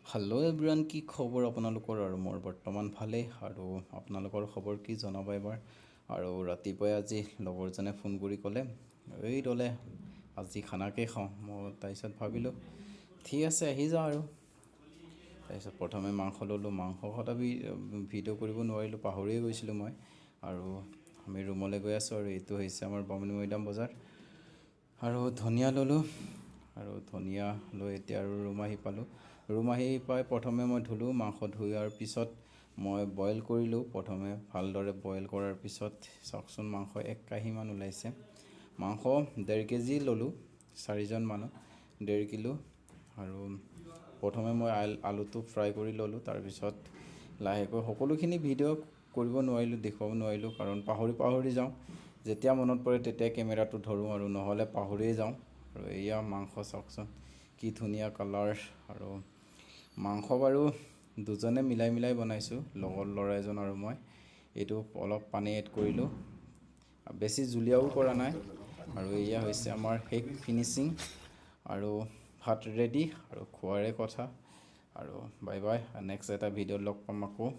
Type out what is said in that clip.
Hello' everyone, কি খবৰ আপোনালোকৰ? আৰু মোৰ বৰ্তমান ভালেই। আৰু আপোনালোকৰ খবৰ কি জনাব এবাৰ। আৰু ৰাতিপুৱাই আজি লগৰজনে ফোন কৰি ক'লে, "এই দলে আজি খানাকে খাওঁ।" মই তাৰপিছত ভাবিলোঁ, ঠিক আছে, আহি যাওঁ। আৰু তাৰপিছত প্ৰথমে মাংস ল'লোঁ। মাংস কটা ভিডিঅ' কৰিব নোৱাৰিলোঁ, পাহৰিয়ে গৈছিলোঁ মই। আৰু আমি ৰুমলৈ গৈ আছোঁ আৰু এইটো হৈছে আমাৰ বামুণীমৈদাম বজাৰ। আৰু ধনিয়া ল'লোঁ আৰু ধনিয়া লৈ এতিয়া আৰু ৰুম আহি পালোঁ। ৰুম আহি পাই প্ৰথমে মই ধুলোঁ মাংস। ধোৱাৰ পিছত মই বইল কৰিলোঁ প্ৰথমে। ভালদৰে বইল কৰাৰ পিছত চাওকচোন, মাংস এক কাঁহীমান ওলাইছে। মাংস 1.5 কেজি ল'লোঁ, চাৰিজন মানুহ, 1.5 কিলো। আৰু প্ৰথমে মই আলুটো ফ্ৰাই কৰি ল'লোঁ। তাৰপিছত লাহেকৈ সকলোখিনি ভিডিঅ' কৰিব নোৱাৰিলোঁ, দেখুৱাব নোৱাৰিলোঁ, কাৰণ পাহৰি পাহৰি যাওঁ। যেতিয়া মনত পৰে তেতিয়া কেমেৰাটো ধৰোঁ আৰু নহ'লে পাহৰিয়ে যাওঁ। আৰু এয়া মাংস চাওকচোন, কি ধুনীয়া কালাৰ। আৰু মাংস বাৰু দুজনে মিলাই মিলাই বনাইছোঁ, লগৰ ল'ৰা এজন আৰু মই। এইটো অলপ পানী এড কৰিলোঁ, বেছি জুলীয়াও কৰা নাই। আৰু এয়া হৈছে আমাৰ শেষ ফিনিচিং আৰু ভাত ৰেডি আৰু খোৱাৰে কথা। আৰু বাই বাই, নেক্সট এটা ভিডিঅ'ত লগ পাম আকৌ।